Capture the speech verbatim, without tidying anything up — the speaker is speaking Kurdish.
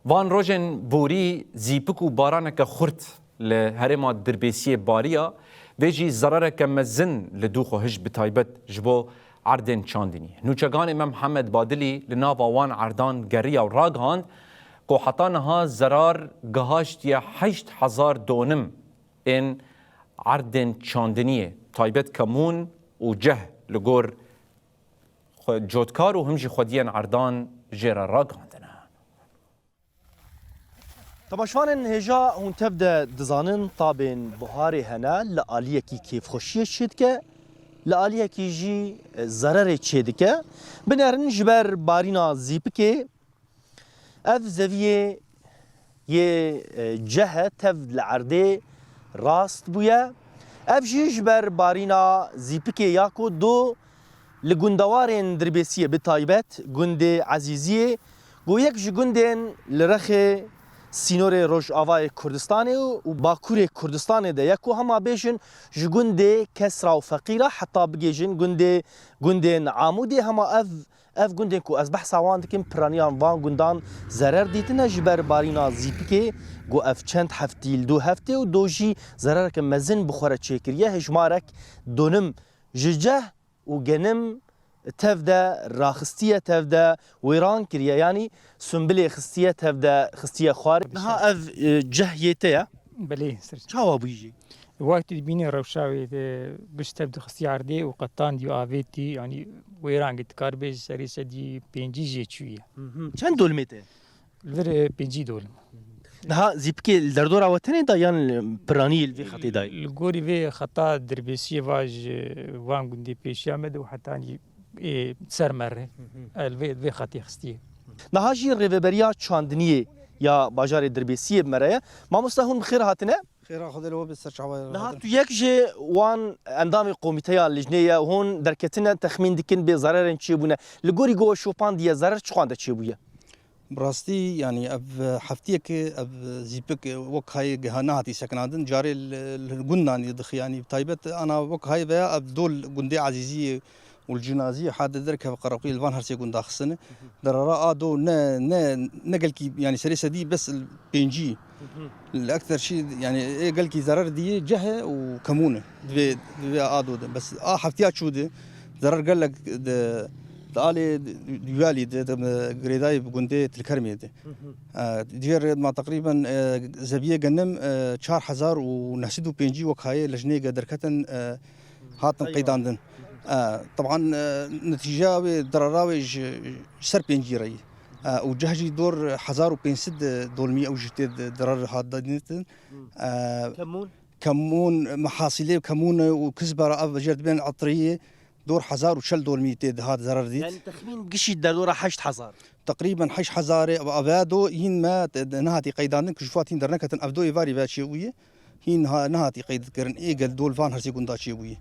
Van rojên borî zîpik û baraneke xurt li herêma Dirbêsiyê bariya, vê jî zerareke mezin li Dûxuhij bi taybet ji bo erdên çandinî. Nûçeganê me Mihemed Badilî li nava wan erdan geriya û ragihand ku heta niha zerar gihaştiye heşt hezar donim ên erdên çandiniyê, taybet kemûn û ceh li gor xwe cotkar û him jî xwediyên erdan jê re ragihandine. Temaşvanên hêja hûn tev de dizanin tabên buharê hene li aliyekî kêfxweşiyê çêdike, li aliyekî jî zererê çêdike. Binerin ji ber barîna zîpikê ev zeviyê yê, e, ceh e, tev li erdê rast bûye. Ev jî ji ber barîna zîpikê ya ku do li gundewarên Dirbêsiyê bi taybet gundê Ezîziyê, ku yek ji gundên li rexê sînorê Rojavayê Kurdistanê û Bakurê Kurdistanê de ye ku hema bêjin ji gundê kesra û feqîra heta bigêjin gundê, gundên Amûdê, hema ev Ev gundên ku ez behsa wan dikim, piraniyan van gundan zerer dîtine ji ber barîna zîpikê, ku ev çend heftî li do heftê û do jî zerereke mezin bi xwe re çêkiriye. Hêjmarek donim ji ceh û genim tev de raxistiye, tev de wêran kiriye, yanî sumbilê xistiye, tev de xistiye xwar. Niha ev, e, ceh yê te ye? Belê, ser. Çawa bûyî jî? Wextê dibînî rewşa wê de gişt tev dixistiye erdê û qetandî û avêtî, yanî wêran kir, dikar bêje serê sedî pêncî jê çûye. Hı hı. Çend dolmê te? Li vir, e, pêncî dolim. Niha zîpikê li derdora we tenê da yan li piranî li vê xetê dayê? Li gorî vê xeta Dirbêsiyê va ji van gundê pêşiya me de û hetanî, ê, ser me re. Hı hı. El vê, vê xetê xistiye. Niha jî rêveberiya çandiniyê ya bajarê Dirbêsiyê bi me re ye. Mamoste, hûn bi xêr hatine. Xêra Xwedê li we be, ser çava. Niha tu yek ji wan endamê komîteya lijnê ye, hûn derketine texmîn dikin bê zererên çêbûne. Li gorî ku we şopandiye, zerer çiqan de çêbûye? Bi rastî, yanî ev heftiyek e, ev zîpik wek hayê giha nehatî sekinandin. Carê li, li gundan dixi, yanî bi taybet ana wek hayê veya ev dol gundê Ezîziyê û li Cinazî hade derkeve qereqî li van her sê gunda xistine. Derara a do ne, ne, ne gelkî, yanî serê sedî bes pêncî. Li ekter şî, yanî ê gelkî zerer diyê ceh e û kemûn e. Divê, divê a do de. Bes a heftiya çû de zerer gelek de, de alê duyalî de, de girêdayê bi gundê Tilkermê de. E, divê rê ma teqrîben, e, zeviyê genim, e, çar hezar û neh sed û pêncî wek hayê lejnê ge derketin, e, hatin qeydandin. E, teban, e, netîceya wê, derara wê ji, ji ser pêncî re yî. E, û ceh jî dor hezar û pênc sed dolmî ew jî tê de derar hat danitin. E, Kemûn? Kemûn, mehasîlê kemûn û kizbara ev jêr dibên etriyê dor hezar û çel dolmî tê de hat zerar dît. Yanî texmîn gişî derdora heşt hezar. Teqrîben heşt hezar e, ev, ev do hîn me te, de nehatî qeydandin, ku ji fat hîn derneketin, ev do êvarî ve çêbûye. Hîn ha, nehatî qeyd kirin, ê gel dol van her sê gunda çêbûye.